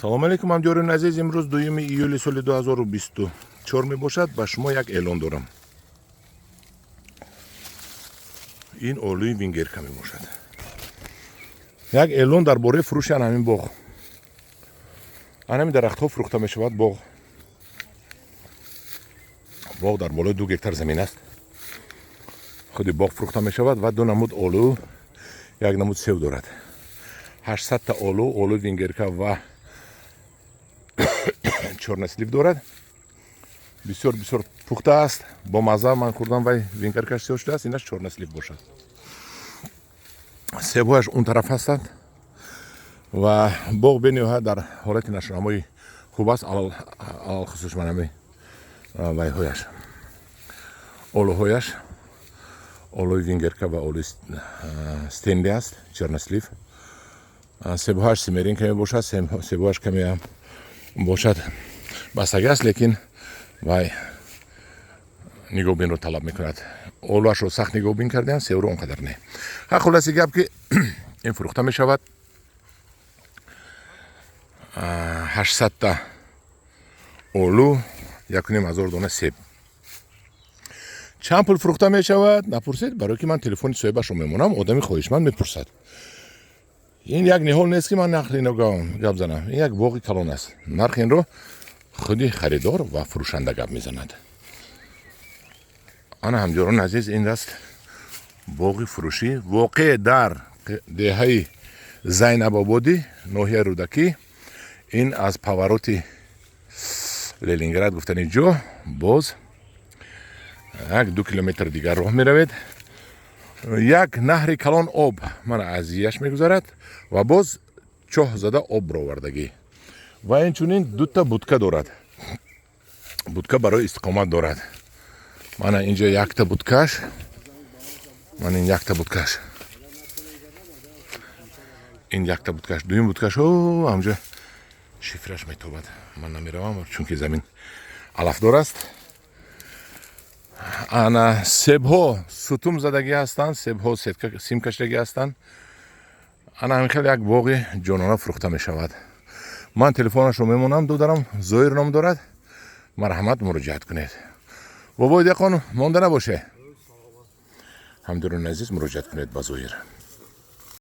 Салом алейкум, ҳамдиёрони азиз. Имрӯз 2 июли соли 2024 мебошад. Ба шумо як эълон дорам. Ин олӯи венгерка мебошад. Як эълон дар бораи фурӯши ан ҳамин боғ, ан ҳамин дарахтҳо фурӯхта мешавад. Боғ дар болои 2 гектар замин аст. Худи боғ фурӯхта мешавад ва ду намуд олӯ, як намуд сев дорад. 800-та олӯ, олӯи венгерка ва чёрнослив дорад. Бисёр бисёр пухта аст, бо мазза. Ман хӯрдам. Вай венгеркаш сиёҳ шудааст, инаш чёрнослив бошад. Себҳояш он тараф ҳастанд ва боғ бениҳоят дар ҳолати нашъунамои хуб аст. Алалхусус манами вайҳояш, олӯҳояш, олӯи венгерка ва олӯи Стенли аст, чёрнослив. Себҳояш семеринка мебошад. Себҳояш каме бошад, бастагӣ аст, лекин вай нигоҳбинро талаб мекунад. Олӯашро сахт нигоҳбин кардем, севро он қадар не. Ха, хулоси гап, ки ин фурӯхта мешавад. 800-та олӯ, 1500 дона себ. Чанд пул фурӯхта мешавад, напурсед, барое ки ман телефони соҳибашро мемонам. Одами хоҳишманд мепурсад. Ин як ниҳол нест, ки ман нархи ино гап занам. Ин як боғи калон аст. Нархи инро худи харидор ва фурӯшанда гап мезанад. Ана, ҳамдиёрони азиз, ин аст боғи фурӯшӣ, воқеъ дар деҳаи Зайнабободӣ, ноҳияи Рӯдакӣ. Ин аз повороти Ленинград гуфтани ҷо боз 1-2 километр дигар роҳ меравед. Як наҳри калон об мана аз зияш мегузарад ва боз чоҳ зада об баровардагӣ. Ва инчунин дута будка дорад, будка барои истиқомат дорад. Мана инҷо якта будкаш, мана ин якта будкаш, ин якта будкаш. Дуюм будкаш о ҳамҷо шифраш метобад. Ман намеравам, чунки замин алафдор аст. Ана, себҳо сутум задагӣ ҳастанд, себҳо сим кашидагӣ ҳастанд. Ана, ҳамин хел як боғи ҷонона фурӯхта мешавад. Ман телефонашро мемонам. Додарам Зоир ном дорад. Марҳамат, муроҷиат кунед. Бобои деҳқон, монда набоше. Ҳамдиёрони азиз, муроҷиат кунед ба Зоир.